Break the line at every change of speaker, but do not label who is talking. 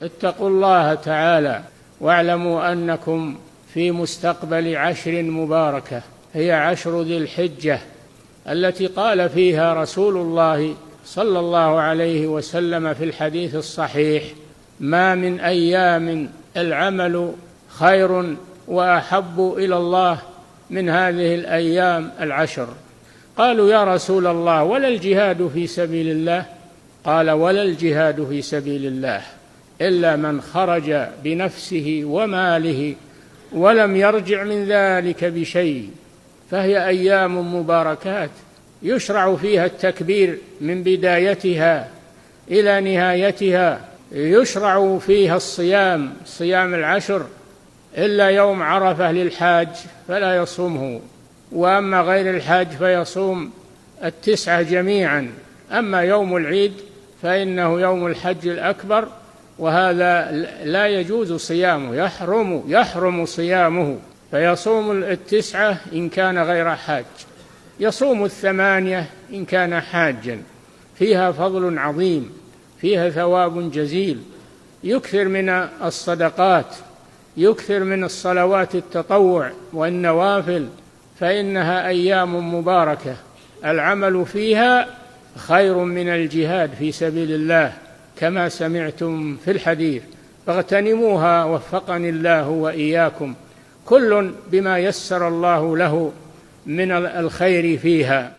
اتقوا الله تعالى واعلموا أنكم في مستقبل عشر مباركة، هي عشر ذي الحجة التي قال فيها رسول الله صلى الله عليه وسلم في الحديث الصحيح: ما من أيام العمل خير وأحب إلى الله من هذه الأيام العشر. قالوا: يا رسول الله، ولا الجهاد في سبيل الله؟ قال: ولا الجهاد في سبيل الله إلا من خرج بنفسه وماله ولم يرجع من ذلك بشيء. فهي أيام مباركات يشرع فيها التكبير من بدايتها إلى نهايتها، يشرع فيها الصيام، صيام العشر، إلا يوم عرفة للحاج فلا يصومه، وأما غير الحاج فيصوم التسعة جميعا. أما يوم العيد فإنه يوم الحج الأكبر، وهذا لا يجوز صيامه، يحرم صيامه، فيصوم التسعة إن كان غير حاج، يصوم الثمانية إن كان حاجا. فيها فضل عظيم، فيها ثواب جزيل. يكثر من الصدقات، يكثر من الصلوات التطوع والنوافل، فإنها أيام مباركة العمل فيها خير من الجهاد في سبيل الله كما سمعتم في الحديث. فاغتنموها، وفقني الله وإياكم، كل بما يسر الله له من الخير فيها.